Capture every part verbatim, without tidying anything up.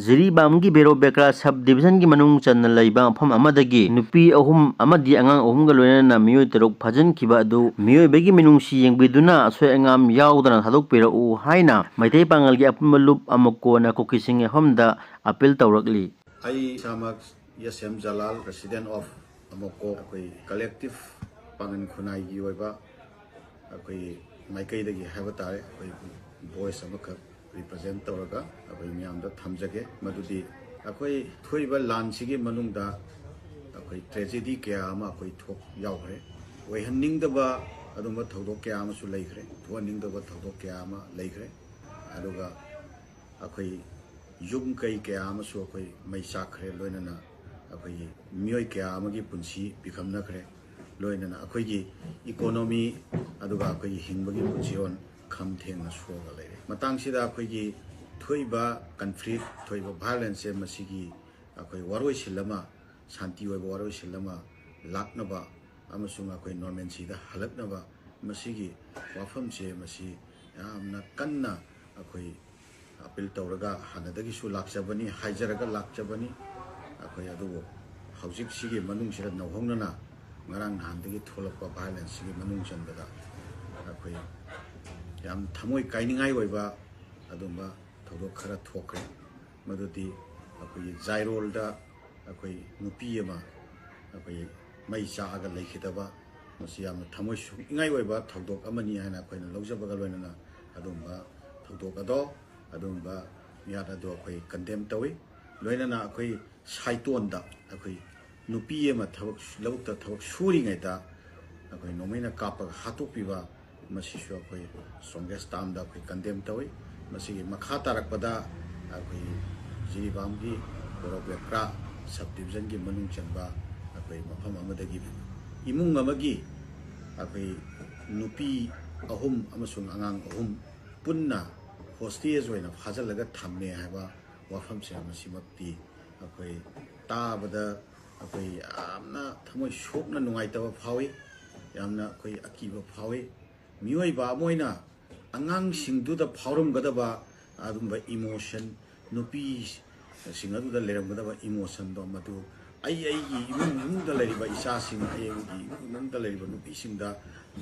ꯖꯤꯔꯤꯕꯥꯝꯒꯤ ꯕꯦꯔꯣꯕꯦꯀ꯭ꯔꯥ sub ꯗꯤꯕꯤꯖꯟꯒꯤ ꯃꯅꯨꯡ ꯆꯟꯅ ꯂꯩꯕ ꯃꯐꯝ ꯑꯃꯗꯒꯤ ꯅꯨꯄꯤ ꯑꯍꯨꯝ ꯑꯃꯗꯤ ꯑꯉꯥꯡ ꯑꯍꯨꯝꯒ ꯂꯣꯏꯅꯅ ꯃꯤꯑꯣꯏ ꯇꯔꯨꯛ ꯐꯥꯖꯤꯟꯈꯤꯕ ꯑꯗꯨ ꯃꯤꯑꯣꯏꯕꯒꯤ ꯃꯤꯅꯨꯡꯁꯤ ꯌꯦꯡꯕꯤꯗꯨꯅ ꯑꯁꯣꯏ ꯑꯉꯥꯝ ꯌꯥꯎꯗꯅ ꯊꯥꯗꯣꯛꯄꯤꯔꯛꯎ ꯍꯥꯏꯅ ꯃꯩꯇꯩ ꯄꯥꯉꯜꯒꯤ ꯑꯄꯨꯟꯕ ꯂꯨꯞ ꯑꯃꯀꯣꯟꯅ ꯀꯨꯀꯤꯁꯤꯡ ꯃꯐꯝꯗ ꯑꯄꯤꯜ ꯇꯧꯔꯛꯂꯤ꯫ ꯑꯩ ꯏꯁꯥꯃꯛ yes M Jalal, President of ꯑꯃꯣꯀꯣ, ꯑꯩꯈꯣꯏ ꯀꯂꯦꯛꯇꯤꯞ ꯄꯥꯉꯟ ꯈꯨꯟꯅꯥꯏꯒꯤ ꯑꯣꯏꯕ ꯑꯩꯈꯣꯏ ꯃꯥꯏꯀꯩꯗꯒꯤ ꯍꯥꯏꯕ ꯇꯥꯔꯦ, ꯑꯩꯈꯣꯏ ꯚꯣꯏꯁ ꯑꯃꯈꯛ ꯔꯤꯄ꯭ꯔꯖꯦꯟ ꯇꯧꯔꯒ ꯑꯩꯈꯣꯏ ꯃꯌꯥꯝꯗ ꯊꯝꯖꯒꯦ꯫ ꯃꯗꯨꯗꯤ ꯑꯩꯈꯣꯏ ꯊꯣꯛꯏꯕ ꯂꯥꯟꯁꯤꯒꯤ ꯃꯅꯨꯡꯗ ꯑꯩꯈꯣꯏ ꯇ꯭ꯔꯦꯖꯦꯗꯤ ꯀꯌꯥ ꯑꯃ ꯑꯩꯈꯣꯏ ꯊꯣꯛ ꯌꯥꯎꯈ꯭ꯔꯦ꯫ ꯑꯣꯏꯍꯟꯅꯤꯡꯗꯕ ꯑꯗꯨꯝꯕ ꯊꯧꯗꯣꯛ ꯀꯌꯥ ꯑꯃꯁꯨ ꯂꯩꯈ꯭ꯔꯦ, ꯊꯣꯛꯍꯟꯅꯤꯡꯗꯕ ꯊꯧꯗꯣꯛ ꯀꯌꯥ ꯑꯃ ꯂꯩꯈ꯭ꯔꯦ꯫ ꯑꯗꯨꯒ ꯑꯩꯈꯣꯏ ꯌꯨꯝ ꯀꯩ ꯀꯌꯥ ꯑꯃꯁꯨ ꯑꯩꯈꯣꯏ ꯃꯩ ꯆꯥꯛꯈ꯭ꯔꯦ, ꯂꯣꯏꯅꯅ ꯑꯩꯈꯣꯏꯒꯤ ꯃꯤꯑꯣꯏ ꯀꯌꯥ ꯑꯃꯒꯤ ꯄꯨꯟꯁꯤ ꯄꯤꯈꯝꯅꯈ꯭ꯔꯦ, ꯂꯣꯏꯅꯅ ꯑꯩꯈꯣꯏꯒꯤ ꯏꯀꯣꯅꯣꯃꯤ ꯑꯗꯨꯒ ꯑꯩꯈꯣꯏꯒꯤ ꯍꯤꯡꯕꯒꯤ ꯄꯨꯟꯁꯤꯔꯣꯟ ꯈꯝ ꯊꯦꯡꯅ ꯁꯣꯛꯑꯒ ꯂꯩꯔꯦ꯫ ꯃꯇꯥꯡꯁꯤꯗ ꯑꯩꯈꯣꯏꯒꯤ ꯊꯣꯛꯏꯕ ꯀꯟꯐ꯭ꯂꯤꯛ, ꯊꯣꯛꯏꯕ ꯚꯥꯏꯑꯣꯂꯦꯟꯁꯁꯦ ꯃꯁꯤꯒꯤ ꯑꯩꯈꯣꯏ ꯋꯥꯔꯣꯏꯁꯤꯜ ꯑꯃ, ꯁꯥꯟꯇꯤ ꯑꯣꯏꯕ ꯋꯥꯔꯣꯏꯁꯤꯜ ꯑꯃ ꯂꯥꯛꯅꯕ ꯑꯃꯁꯨꯡ ꯑꯩꯈꯣꯏ ꯅꯣꯔꯃꯦꯟꯁꯤꯗ ꯍꯜꯂꯛꯅꯕ ꯃꯁꯤꯒꯤ ꯋꯥꯐꯝꯁꯦ ꯃꯁꯤ ꯌꯥꯝꯅ ꯀꯟꯅ ꯑꯩꯈꯣꯏ ꯑꯄꯤꯜ ꯇꯧꯔꯒ ꯍꯥꯟꯅꯗꯒꯤꯁꯨ ꯂꯥꯛꯆꯕꯅꯤ, ꯍꯥꯏꯖꯔꯒ ꯂꯥꯛꯆꯕꯅꯤ꯫ ꯑꯩꯈꯣꯏ ꯑꯗꯨꯕꯨ ꯍꯧꯖꯤꯛꯁꯤꯒꯤ ꯃꯅꯨꯡꯁꯤꯗ ꯅꯧꯍꯧꯅꯅ ꯉꯔꯥꯡ ꯅꯍꯥꯟꯗꯒꯤ ꯊꯣꯛꯂꯛꯄ ꯚꯥꯏꯑꯣꯂꯦꯟꯁꯁꯤꯒꯤ ꯃꯅꯨꯡ ꯆꯟꯕꯗ ꯑꯩꯈꯣꯏ ꯌꯥꯝ ꯊꯃꯣꯏ ꯀꯥꯏꯅꯤꯡꯉꯥꯏ ꯑꯣꯏꯕ ꯑꯗꯨꯝꯕ ꯊꯧꯗꯣꯛ ꯈꯔ ꯊꯣꯛꯈ꯭ꯔꯦ꯫ ꯃꯗꯨꯗꯤ ꯑꯩꯈꯣꯏꯒꯤ ꯖꯥꯏꯔꯣꯜꯗ ꯑꯩꯈꯣꯏ ꯅꯨꯄꯤ ꯑꯃ ꯑꯩꯈꯣꯏ ꯃꯩ ꯆꯥꯛꯑꯒ ꯂꯩꯈꯤꯗꯕ, ꯃꯁꯤ ꯌꯥꯝꯅ ꯊꯃꯣꯏ ꯁꯣꯛꯅꯤꯡꯉꯥꯏ ꯑꯣꯏꯕ ꯊꯧꯗꯣꯛ ꯑꯃꯅꯤ ꯍꯥꯏꯅ ꯑꯩꯈꯣꯏꯅ ꯂꯧꯖꯕꯒ ꯂꯣꯏꯅꯅ ꯑꯗꯨꯝꯕ ꯊꯧꯗꯣꯛ ꯑꯗꯣ, ꯑꯗꯨꯝꯕ ꯃꯤꯍꯥꯠ ꯑꯗꯣ ꯑꯩꯈꯣꯏ ꯀꯟꯗꯦꯝ ꯇꯧꯏ꯫ ꯂꯣꯏꯅꯅ ꯑꯩꯈꯣꯏ ꯁꯥꯏꯇꯣꯟꯗ ꯑꯩꯈꯣꯏ ꯅꯨꯄꯤ ꯑꯃ ꯊꯕꯛ ꯂꯧꯕꯨꯛꯇ ꯊꯕꯛ ꯁꯨꯔꯤꯉꯩꯗ ꯑꯩꯈꯣꯏ ꯅꯣꯡꯃꯩꯅ ꯀꯥꯞꯄꯒ ꯍꯥꯠꯇꯣꯛꯄꯤꯕ, ꯃꯁꯤꯁꯨ ꯑꯩꯈꯣꯏ ꯁ꯭ꯇ꯭ꯔꯣꯡꯒꯦꯁ ꯇꯥꯝꯗ ꯑꯩꯈꯣꯏ ꯀꯟꯗꯦꯝ ꯇꯧꯏ꯫ ꯃꯁꯤꯒꯤ ꯃꯈꯥ ꯇꯥꯔꯛꯄꯗ ꯑꯩꯈꯣꯏ ꯖꯤꯔꯤꯕꯥꯝꯒꯤ ꯕꯣꯔꯣꯕꯦꯀ꯭ꯔꯥ ꯁꯕ ꯗꯤꯕꯤꯖꯟꯒꯤ ꯃꯅꯨꯡ ꯆꯟꯕ ꯑꯩꯈꯣꯏ ꯃꯐꯝ ꯑꯃꯗꯒꯤ ꯏꯃꯨꯡ ꯑꯃꯒꯤ ꯑꯩꯈꯣꯏ ꯅꯨꯄꯤ ꯑꯍꯨꯝ ꯑꯃꯁꯨꯡ ꯑꯉꯥꯡ ꯑꯍꯨꯝ ꯄꯨꯟꯅ ꯍꯣꯁꯇꯦꯖ ꯑꯣꯏꯅ ꯐꯥꯖꯤꯜꯂꯒ ꯊꯝꯃꯦ ꯍꯥꯏꯕ ꯋꯥꯐꯝꯁꯦ ꯃꯁꯤꯃꯛꯇꯤ ꯑꯩꯈꯣꯏ ꯇꯥꯕꯗ ꯑꯩꯈꯣꯏ ꯌꯥꯝꯅ ꯊꯃꯣꯏ ꯁꯣꯛꯅ ꯅꯨꯡꯉꯥꯏꯇꯕ ꯐꯥꯎꯏ, ꯌꯥꯝꯅ ꯑꯩꯈꯣꯏ ꯑꯀꯤꯕ ꯐꯥꯎꯏ꯫ ꯃꯤꯑꯣꯏꯕ ꯑꯃ ꯑꯣꯏꯅ ꯑꯉꯥꯡꯁꯤꯡꯗꯨꯗ ꯐꯥꯎꯔꯝꯒꯗꯕ ꯑꯗꯨꯝꯕ ꯏꯃꯣꯁꯟ, ꯅꯨꯄꯤꯁꯤꯡ ꯑꯗꯨꯗ ꯂꯩꯔꯝꯒꯗꯕ ꯏꯃꯣꯁꯟꯗꯣ, ꯃꯗꯨ ꯑꯩ ꯑꯩꯒꯤ ꯏꯃꯨꯡ ꯃꯅꯨꯡꯗ ꯂꯩꯔꯤꯕ ꯏꯆꯥꯁꯤꯡ, ꯑꯩ ꯑꯩꯒꯤ ꯏꯃꯨꯡ ꯃꯅꯨꯡꯗ ꯂꯩꯔꯤꯕ ꯅꯨꯄꯤꯁꯤꯡꯗ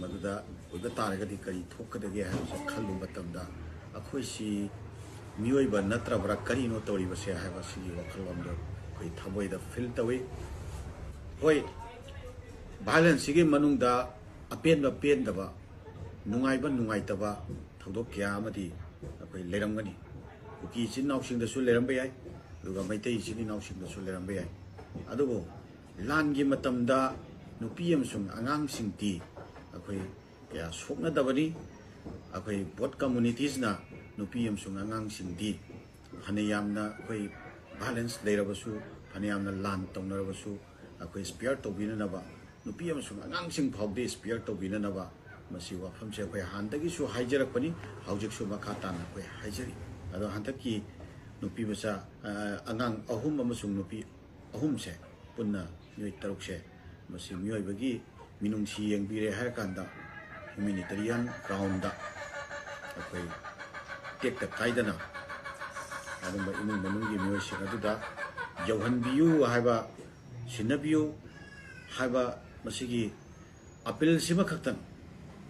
ꯃꯗꯨꯗ ꯑꯣꯏꯕ ꯇꯥꯔꯒꯗꯤ ꯀꯔꯤ ꯊꯣꯛꯀꯗꯒꯦ ꯍꯥꯏꯕꯁꯦ ꯈꯜꯂꯨꯕ ꯃꯇꯝꯗ, ꯑꯩꯈꯣꯏꯁꯤ ꯃꯤꯑꯣꯏꯕ ꯅꯠꯇ꯭ꯔꯕ꯭ꯔꯥ, ꯀꯔꯤꯅꯣ ꯇꯧꯔꯤꯕꯁꯦ ꯍꯥꯏꯕ ꯁꯤꯒꯤ ꯋꯥꯈꯜꯂꯣꯟꯗꯣ ꯑꯩꯈꯣꯏ ꯊꯃꯣꯏꯗ ꯐꯤꯜ ꯇꯧꯏ꯫ ꯍꯣꯏ, ꯚꯥꯏꯂꯦꯟꯁꯁꯤꯒꯤ ꯃꯅꯨꯡꯗ ꯑꯄꯦꯟꯕ ꯄꯦꯟꯗꯕ, ꯅꯨꯡꯉꯥꯏꯕ ꯅꯨꯡꯉꯥꯏꯇꯕ ꯊꯧꯗꯣꯛ ꯀꯌꯥ ꯑꯃꯗꯤ ꯑꯩꯈꯣꯏ ꯂꯩꯔꯝꯒꯅꯤ꯫ ꯀꯨꯀꯤ ꯏꯆꯤꯟ ꯏꯅꯥꯎꯁꯤꯡꯗꯁꯨ ꯂꯩꯔꯝꯕ ꯌꯥꯏ, ꯑꯗꯨꯒ ꯃꯩꯇꯩ ꯏꯆꯤꯟ ꯏꯅꯥꯎꯁꯤꯡꯗꯁꯨ ꯂꯩꯔꯝꯕ ꯌꯥꯏ꯫ ꯑꯗꯨꯕꯨ ꯂꯥꯟꯒꯤ ꯃꯇꯝꯗ ꯅꯨꯄꯤ ꯑꯃꯁꯨꯡ ꯑꯉꯥꯡꯁꯤꯡꯗꯤ ꯑꯩꯈꯣꯏ ꯀꯌꯥ ꯁꯣꯛꯅꯗꯕꯅꯤ꯫ ꯑꯩꯈꯣꯏ ꯕꯣꯠ ꯀꯝꯃꯨꯅꯤꯇꯤꯁꯅ ꯅꯨꯄꯤ ꯑꯃꯁꯨꯡ ꯑꯉꯥꯡꯁꯤꯡꯗꯤ ꯐꯅ ꯌꯥꯝꯅ ꯑꯩꯈꯣꯏ ꯚꯥꯏꯂꯦꯟꯁ ꯂꯩꯔꯕꯁꯨ, ꯐꯅ ꯌꯥꯝꯅ ꯂꯥꯟ ꯇꯧꯅꯔꯕꯁꯨ, ꯑꯩꯈꯣꯏ ꯁ꯭ꯄꯤꯌꯔ ꯇꯧꯕꯤꯅꯅꯕ, ꯅꯨꯄꯤ ꯑꯃꯁꯨꯡ ꯑꯉꯥꯡꯁꯤꯡ ꯐꯥꯎꯗꯤ ꯁ꯭ꯄꯤꯌꯔ ꯇꯧꯕꯤꯅꯅꯕ, ꯃꯁꯤ ꯋꯥꯐꯝꯁꯦ ꯑꯩꯈꯣꯏ ꯍꯥꯟꯅꯗꯒꯤꯁꯨ ꯍꯥꯏꯖꯔꯛꯄꯅꯤ, ꯍꯧꯖꯤꯛꯁꯨ ꯃꯈꯥ ꯇꯥꯅ ꯑꯩꯈꯣꯏ ꯍꯥꯏꯖꯔꯤ꯫ ꯑꯗꯣ ꯍꯟꯗꯛꯀꯤ ꯅꯨꯄꯤ ꯃꯆꯥ, ꯑ, ꯑꯉꯥꯡ ꯑꯍꯨꯝ ꯑꯃꯁꯨꯡ ꯅꯨꯄꯤ ꯑꯍꯨꯝꯁꯦ, ꯄꯨꯟꯅ ꯃꯤꯑꯣꯏ ꯇꯔꯨꯛꯁꯦ, ꯃꯁꯤ ꯃꯤꯑꯣꯏꯕꯒꯤ ꯃꯤꯅꯨꯡꯁꯤ ꯌꯦꯡꯕꯤꯔꯦ ꯍꯥꯏꯔꯀꯥꯟꯗ ꯍ꯭ꯌꯨꯃꯦꯅꯤꯇꯦꯔꯤꯌꯥꯟ ꯒ꯭ꯔꯥꯎꯟꯗ ꯑꯩꯈꯣꯏ ꯇꯦꯛꯇ ꯀꯥꯏꯗꯅ ꯑꯗꯨꯝꯕ ꯏꯃꯨꯡ ꯃꯅꯨꯡꯒꯤ ꯃꯤꯑꯣꯏꯁꯤꯡ ꯑꯗꯨꯗ ꯌꯧꯍꯟꯕꯤꯌꯨ ꯍꯥꯏꯕ, ꯁꯤꯟꯅꯕꯤꯌꯨ ꯍꯥꯏꯕ ꯃꯁꯤꯒꯤ ꯑꯄꯤꯜꯁꯤꯃꯈꯛꯇꯪ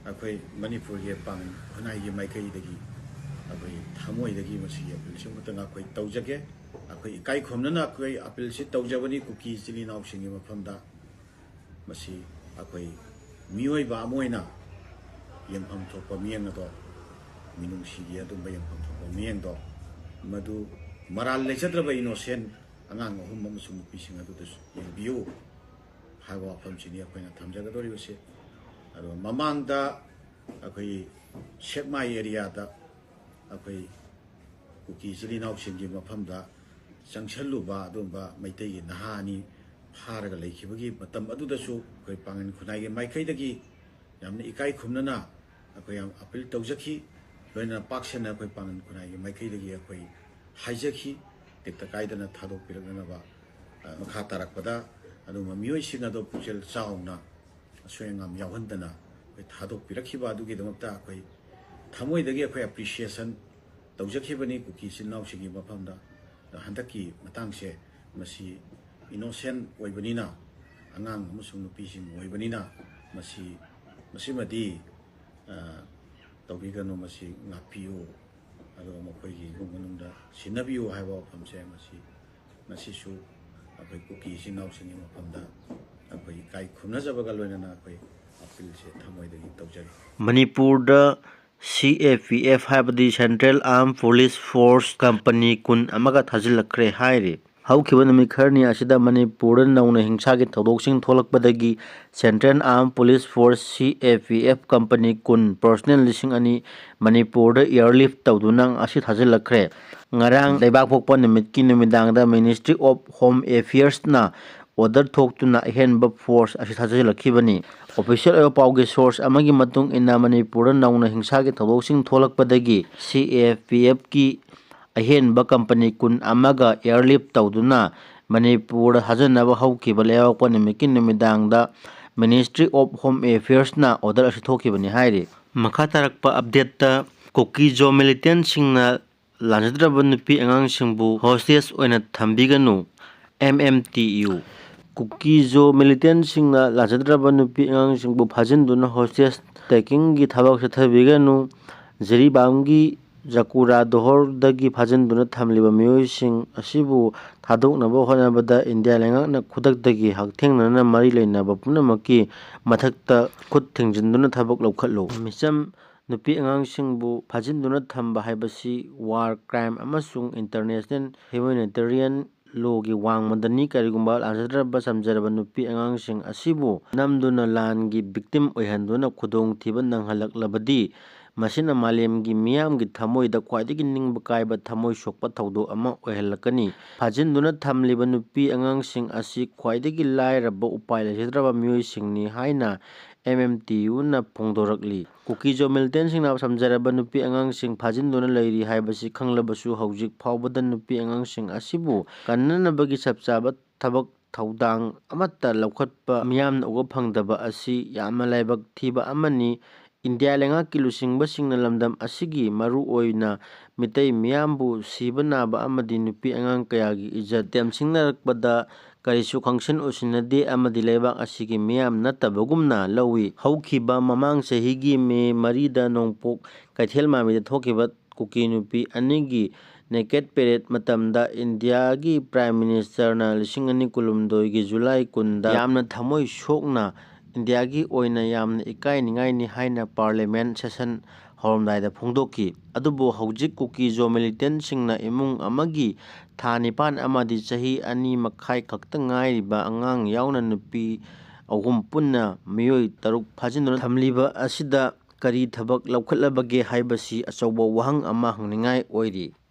ꯑꯩꯈꯣꯏ ꯃꯅꯤꯄꯨꯔꯒꯤ ꯄꯥꯡꯒꯜ ꯈꯨꯟꯅꯥꯏꯒꯤ ꯃꯥꯏꯀꯩꯗꯒꯤ ꯑꯩꯈꯣꯏ ꯊꯃꯣꯏꯗꯒꯤ ꯃꯁꯤꯒꯤ ꯑꯄꯤꯜꯁꯤꯃꯈꯛꯇꯪ ꯑꯩꯈꯣꯏ ꯇꯧꯖꯒꯦ꯫ ꯑꯩꯈꯣꯏ ꯏꯀꯥꯏ ꯈꯨꯝꯅꯅ ꯑꯩꯈꯣꯏ ꯑꯄꯤꯜꯁꯤ ꯇꯧꯖꯕꯅꯤ ꯀꯨꯀꯤ ꯏꯆꯤꯜ ꯏꯅꯥꯎꯁꯤꯡꯒꯤ ꯃꯐꯝꯗ꯫ ꯃꯁꯤ ꯑꯩꯈꯣꯏ ꯃꯤꯑꯣꯏꯕ ꯑꯃ ꯑꯣꯏꯅ ꯌꯦꯡꯐꯝ ꯊꯣꯛꯄ ꯃꯤꯠꯌꯦꯡ ꯑꯗꯣ, ꯃꯤꯅꯨꯡꯁꯤꯒꯤ ꯑꯗꯨꯝꯕ ꯌꯦꯡꯐꯝ ꯊꯣꯛꯄ ꯃꯤꯠꯌꯦꯡꯗꯣ, ꯃꯗꯨ ꯃꯔꯥꯜ ꯂꯩꯖꯗ꯭ꯔꯕ ꯏꯅꯣꯁꯦꯟ ꯑꯉꯥꯡ ꯑꯍꯨꯝ ꯑꯃꯁꯨꯡ ꯅꯨꯄꯤꯁꯤꯡ ꯑꯗꯨꯗꯁꯨ ꯌꯦꯡꯕꯤꯌꯨ ꯍꯥꯏꯕ ꯋꯥꯐꯝꯁꯤꯅꯤ ꯑꯩꯈꯣꯏꯅ ꯊꯝꯖꯒꯗꯧꯔꯤꯕꯁꯤ꯫ ꯑꯗꯨꯒ ꯃꯃꯥꯡꯗ ꯑꯩꯈꯣꯏ ꯁꯦꯛꯃꯥꯏ ꯑꯦꯔꯤꯌꯥꯗ ꯑꯩꯈꯣꯏ ꯀꯨꯀꯤ ꯏꯆꯤꯜ ꯏꯅꯥꯎꯁꯤꯡꯒꯤ ꯃꯐꯝꯗ ꯆꯪꯁꯜꯂꯨꯕ ꯑꯗꯨꯒꯨꯝꯕ ꯃꯩꯇꯩꯒꯤ ꯅꯍꯥ ꯑꯅꯤ ꯐꯥꯔꯒ ꯂꯩꯈꯤꯕꯒꯤ ꯃꯇꯝ ꯑꯗꯨꯗꯁꯨ ꯑꯩꯈꯣꯏ ꯄꯥꯡꯒꯜ ꯈꯨꯟꯅꯥꯏꯒꯤ ꯃꯥꯏꯀꯩꯗꯒꯤ ꯌꯥꯝꯅ ꯏꯀꯥꯏ ꯈꯨꯝꯅꯅ ꯑꯩꯈꯣꯏ ꯌꯥꯝ ꯑꯄꯤꯜ ꯇꯧꯖꯈꯤ꯫ ꯂꯣꯏꯅꯅ ꯄꯥꯛ ꯁꯟꯅ ꯑꯩꯈꯣꯏ ꯄꯥꯡꯒꯜ ꯈꯨꯟꯅꯥꯏꯒꯤ ꯃꯥꯏꯀꯩꯗꯒꯤ ꯑꯩꯈꯣꯏ ꯍꯥꯏꯖꯈꯤ, ꯇꯦꯛꯇ ꯀꯥꯏꯗꯅ ꯊꯥꯗꯣꯛꯄꯤꯔꯛꯅꯅꯕ꯫ ꯑ, ꯃꯈꯥ ꯇꯥꯔꯛꯄꯗ ꯑꯗꯨꯒꯨꯝꯕ ꯃꯤꯑꯣꯏꯁꯤꯡ ꯑꯗꯣ ꯄꯨꯛꯆꯦꯜ ꯆꯥꯎꯅ ꯑꯁꯣꯏ ꯑꯉꯥꯝ ꯌꯥꯎꯍꯟꯗꯅ ꯑꯩꯈꯣꯏ ꯊꯥꯗꯣꯛꯄꯤꯔꯛꯈꯤꯕ ꯑꯗꯨꯒꯤꯗꯃꯛꯇ ꯑꯩꯈꯣꯏ ꯊꯃꯣꯏꯗꯒꯤ ꯑꯩꯈꯣꯏ ꯑꯦꯄ꯭ꯔꯤꯁꯤꯌꯦꯁꯟ ꯇꯧꯖꯈꯤꯕꯅꯤ ꯀꯨꯀꯤ ꯏꯆꯤꯟ ꯏꯅꯥꯎꯁꯤꯡꯒꯤ ꯃꯐꯝꯗ꯫ ꯑꯗꯣ ꯍꯟꯗꯛꯀꯤ ꯃꯇꯥꯡꯁꯦ ꯃꯁꯤ innocent ꯑꯣꯏꯕꯅꯤꯅ, ꯑꯉꯥꯡ ꯑꯃꯁꯨꯡ ꯅꯨꯄꯤꯁꯤꯡ ꯑꯣꯏꯕꯅꯤꯅ, ꯃꯁꯤ, ꯃꯁꯤꯃꯗꯤ, ꯑ, ꯇꯧꯕꯤꯒꯅꯨ, ꯃꯁꯤ ꯉꯥꯛꯄꯤꯌꯨ, ꯑꯗꯨꯒ ꯃꯈꯣꯏꯒꯤ ꯏꯃꯨꯡ ꯃꯅꯨꯡꯗ ꯁꯤꯟꯅꯕꯤꯌꯨ ꯍꯥꯏꯕ ꯋꯥꯐꯝꯁꯦ ꯃꯁꯤ ꯉꯁꯤꯁꯨ ꯑꯩꯈꯣꯏ ꯀꯨꯀꯤ ꯏꯆꯤꯟ ꯏꯅꯥꯎꯁꯤꯡꯒꯤ ꯃꯐꯝꯗ ꯑꯩꯈꯣꯏ ꯏꯀꯥꯏ ꯈꯨꯝꯅꯖꯕꯒ ꯂꯣꯏꯅꯅ ꯑꯩꯈꯣꯏ appealꯁꯦ ꯊꯃꯣꯏꯗꯒꯤ ꯇꯧꯖꯔꯤ꯫ ꯃꯅꯤꯄꯨꯔꯗ C A P F ꯍꯥꯏꯕꯗꯤ Central Armed Police Force company ꯀꯨꯟ ꯑꯃꯒ ꯊꯥꯖꯤꯜꯂꯛꯈ꯭ꯔꯦ ꯍꯥꯏꯔꯤ꯫ ꯍꯧꯈꯤꯕ ꯅꯨꯃꯤꯠ ꯈꯔꯅꯤ ꯑꯁꯤꯗ ꯃꯅꯤꯄꯨꯔꯗ ꯅꯧꯅ ꯍꯤꯡꯁꯥꯒꯤ ꯊꯧꯗꯣꯛꯁꯤꯡ ꯊꯣꯛꯂꯛꯄꯗꯒꯤ Central Armed Police Force, C A P F, company ꯀꯨꯟ, personnel ꯂꯤꯁꯤꯡ ꯑꯅꯤ ꯃꯅꯤꯄꯨꯔꯗ airlift ꯇꯧꯗꯨꯅ ꯉꯁꯤ ꯊꯥꯖꯤꯜꯂꯛꯈ꯭ꯔꯦ꯫ ꯉꯔꯥꯡ ꯂꯩꯕꯥꯛ ꯄꯣꯛꯄ ꯅꯨꯃꯤꯠꯀꯤ ꯅꯨꯃꯤꯗꯥꯡꯗ Ministry of Home Affairsꯅ order ꯊꯣꯛꯇꯨꯅ ꯑꯍꯦꯟꯕ force ꯑꯁꯤ ꯊꯥꯖꯤꯜꯂꯛꯈꯤꯕꯅꯤ꯫ Official ꯑꯣꯏꯕ ꯄꯥꯎꯒꯤ source ꯑꯃꯒꯤ ꯃꯇꯨꯡ ꯏꯟꯅ, ꯃꯅꯤꯄꯨꯔꯗ ꯅꯧꯅ ꯍꯤꯡꯁꯥꯒꯤ ꯊꯧꯗꯣꯛꯁꯤꯡ ꯊꯣꯛꯂꯛꯄꯗꯒꯤ C A P Fꯀꯤ ꯑꯍꯦꯟꯕ company ꯀꯨꯟ ꯑꯃꯒ airlift ꯇꯧꯗꯨꯅ ꯃꯅꯤꯄꯨꯔꯗ ꯊꯥꯖꯤꯟꯅꯕ ꯍꯧꯈꯤꯕ ꯂꯩꯕꯥꯛꯄꯣꯛꯄ ꯅꯨꯃꯤꯠꯀꯤ ꯅꯨꯃꯤꯗꯥꯡꯗ Ministry of Home Affairsꯅ order ꯑꯁꯤ ꯊꯣꯛꯈꯤꯕꯅꯤ ꯍꯥꯏꯔꯤ꯫ ꯃꯈꯥ ꯇꯥꯔꯛꯄ updateꯇ, ꯀꯨꯀꯤ-ꯖꯣ militantꯁꯤꯡꯅ ꯂꯥꯟꯖꯗ꯭ꯔꯕ ꯅꯨꯄꯤ ꯑꯉꯥꯡꯁꯤꯡꯕꯨ hostage ꯑꯣꯏꯅ ꯊꯝꯕꯤꯒꯅꯨ, M M T U꯫ ꯀꯨꯀꯤ-ꯖꯣ militantꯁꯤꯡꯅ ꯂꯥꯟꯖꯗ꯭ꯔꯕ ꯅꯨꯄꯤ ꯑꯉꯥꯡꯁꯤꯡꯕꯨ ꯐꯥꯖꯤꯟꯗꯨꯅ hostage takingꯒꯤ ꯊꯕꯛ ꯆꯠꯊꯕꯤꯒꯅꯨ꯫ ꯖꯤꯔꯤꯕꯥꯝꯒꯤ ꯖꯀꯨꯔꯥꯗꯣꯍꯣꯔꯗꯒꯤ ꯐꯥꯖꯤꯟꯗꯨꯅ ꯊꯝꯂꯤꯕ ꯃꯤꯑꯣꯏꯁꯤꯡ ꯑꯁꯤꯕꯨ ꯊꯥꯗꯣꯛꯅꯕ ꯍꯣꯠꯅꯕꯗ ꯏꯟꯗꯤꯌꯥ ꯂꯩꯉꯥꯛꯅ ꯈꯨꯗꯛꯇꯒꯤ ꯍꯛꯊꯦꯡꯅꯅ ꯃꯔꯤ ꯂꯩꯅꯕ ꯄꯨꯝꯅꯃꯛꯀꯤ ꯃꯊꯛꯇ ꯈꯨꯠ ꯊꯤꯡꯖꯤꯟꯗꯨꯅ ꯊꯕꯛ ꯂꯧꯈꯠꯂꯨ꯫ ꯃꯤꯆꯝ ꯅꯨꯄꯤ ꯑꯉꯥꯡꯁꯤꯡꯕꯨ ꯐꯥꯖꯤꯟꯗꯨꯅ ꯊꯝꯕ ꯍꯥꯏꯕꯁꯤ war crime ꯑꯃꯁꯨꯡ international humanitarian lawꯒꯤ ꯋꯥꯡꯃꯗꯅꯤ꯫ ꯀꯔꯤꯒꯨꯝꯕ ꯂꯥꯟꯖꯗ꯭ꯔꯕ ꯆꯝꯖꯔꯕ ꯅꯨꯄꯤ ꯑꯉꯥꯡꯁꯤꯡ ꯑꯁꯤꯕꯨ ꯅꯝꯗꯨꯅ ꯂꯥꯟꯒꯤ victim ꯑꯣꯏꯍꯟꯗꯨꯅ ꯈꯨꯗꯣꯡꯊꯤꯕ ꯅꯪꯍꯜꯂꯛꯂꯕꯗꯤ, ꯃꯁꯤꯅ ꯃꯥꯂꯦꯝꯒꯤ ꯃꯤꯌꯥꯝꯒꯤ ꯊꯃꯣꯏꯗ ꯈ꯭ꯋꯥꯏꯗꯒꯤ ꯅꯤꯡꯕ ꯀꯥꯏꯕ, ꯊꯃꯣꯏ ꯁꯣꯛꯄ ꯊꯧꯗꯣꯛ ꯑꯃ ꯑꯣꯏꯍꯜꯂꯛꯀꯅꯤ꯫ ꯐꯥꯖꯤꯟꯗꯨꯅ ꯊꯝꯂꯤꯕ ꯅꯨꯄꯤ ꯑꯉꯥꯡꯁꯤꯡ ꯑꯁꯤ ꯈ꯭ꯋꯥꯏꯗꯒꯤ ꯂꯥꯏꯔꯕ, ꯎꯄꯥꯏ ꯂꯩꯖꯗ꯭ꯔꯕ ꯃꯤꯑꯣꯏꯁꯤꯡꯅꯤ ꯍꯥꯏꯅ M M T Uꯅ ꯐꯣꯡꯗꯣꯔꯛꯂꯤ꯫ ꯀꯨꯀꯤ-ꯖꯣ militantꯁꯤꯡꯅ ꯆꯝꯖꯔꯕ ꯅꯨꯄꯤ ꯑꯉꯥꯡꯁꯤꯡ ꯐꯥꯖꯤꯟꯗꯨꯅ ꯂꯩꯔꯤ ꯍꯥꯏꯕꯁꯤ ꯈꯪꯂꯕꯁꯨ, ꯍꯧꯖꯤꯛ ꯐꯥꯎꯕꯗ ꯅꯨꯄꯤ ꯑꯉꯥꯡꯁꯤꯡ ꯑꯁꯤꯕꯨ ꯀꯟꯅꯅꯕꯒꯤ ꯆꯞ ꯆꯥꯕ ꯊꯕꯛ ꯊꯧꯗꯥꯡ ꯑꯃꯠꯇ ꯂꯧꯈꯠꯄ ꯃꯤꯌꯥꯝꯅ ꯎꯕ ꯐꯪꯗꯕ ꯑꯁꯤ ꯌꯥꯝꯅ ꯂꯥꯏꯕꯛ ꯊꯤꯕ ꯑꯃꯅꯤ꯫ ꯏꯟꯗꯤꯌꯥ ꯂꯩꯉꯥꯛꯀꯤ ꯂꯨꯆꯤꯡꯕꯁꯤꯡꯅ ꯂꯝꯗꯝ ꯑꯁꯤꯒꯤ ꯃꯔꯨꯑꯣꯏꯅ ꯃꯤꯇꯩ ꯃꯤꯌꯥꯝꯕꯨ ꯁꯤꯕ ꯅꯥꯕ ꯑꯃꯗꯤ ꯅꯨꯄꯤ ꯑꯉꯥꯡ ꯀꯌꯥꯒꯤ ꯏꯖꯠ ꯇꯦꯝꯁꯤꯡꯅꯔꯛꯄꯗ ꯀꯔꯤꯁꯨ ꯈꯪꯁꯟ ꯎꯁꯤꯟꯅꯗꯦ ꯑꯃꯗꯤ ꯂꯩꯕꯥꯛ ꯑꯁꯤꯒꯤ ꯃꯤꯌꯥꯝ ꯅꯠꯇꯕꯒꯨꯝꯅ ꯂꯧꯏ꯫ ꯍꯧꯈꯤꯕ ꯃꯃꯥꯡ ꯆꯍꯤꯒꯤ ꯃꯦ ꯃꯔꯤꯗ ꯅꯣꯡꯄꯣꯛ ꯀꯩꯊꯦꯜ ꯃꯥꯟꯕꯤꯗ ꯊꯣꯛꯈꯤꯕ ꯀꯨꯀꯤ ꯅꯨꯄꯤ ꯑꯅꯤꯒꯤ ꯅꯦꯀꯦꯠ ꯄꯦꯔꯦꯠ ꯃꯇꯝꯗ ꯏꯟꯗꯤꯌꯥꯒꯤ ꯄ꯭ꯔꯥꯏꯝ ꯃꯤꯅꯤꯁꯇꯔꯅ ꯂꯤꯁꯤꯡ ꯑꯅꯤ ꯀꯨꯟꯍꯨꯝꯗꯣꯏꯒꯤ ꯖꯨꯂꯥꯏ ꯀꯨꯟꯗ ꯌꯥꯝꯅ ꯊꯃꯣꯏ ꯁꯣꯛꯅ ꯏꯟꯗꯤꯌꯥꯒꯤ ꯑꯣꯏꯅ ꯌꯥꯝꯅ ꯏꯀꯥꯏꯅꯤꯡꯉꯥꯏꯅꯤ ꯍꯥꯏꯅ ꯄꯥꯔꯂꯤꯌꯥꯃꯦꯟ ꯁꯦꯁꯟ ꯍꯧꯔꯝꯗꯥꯏꯗ ꯐꯣꯡꯗꯣꯛꯈꯤ꯫ ꯑꯗꯨꯕꯨ ꯍꯧꯖꯤꯛ ꯀꯨꯀꯤ ꯖꯣ ꯃꯤꯂꯤꯇꯦꯟꯁꯤꯡꯅ ꯏꯃꯨꯡ ꯑꯃꯒꯤ ꯊꯥ ꯅꯤꯄꯥꯟ ꯑꯃꯗꯤ ꯆꯍꯤ ꯑꯅꯤ ꯃꯈꯥꯏ ꯈꯛꯇ ꯉꯥꯏꯔꯤꯕ ꯑꯉꯥꯡ ꯌꯥꯎꯅ ꯅꯨꯄꯤ ꯑꯍꯨꯝ ꯄꯨꯟꯅ ꯃꯤꯑꯣꯏ ꯇꯔꯨꯛ ꯐꯥꯖꯤꯟꯗꯨꯅ ꯊꯝꯂꯤꯕ ꯑꯁꯤꯗ ꯀꯔꯤ ꯊꯕꯛ ꯂꯧꯈꯠꯂꯕꯒꯦ ꯍꯥꯏꯕꯁꯤ ꯑꯆꯧꯕ ꯋꯥꯍꯪ ꯑꯃ ꯍꯪꯅꯤꯡꯉꯥꯏ ꯑꯣꯏꯔꯤ꯫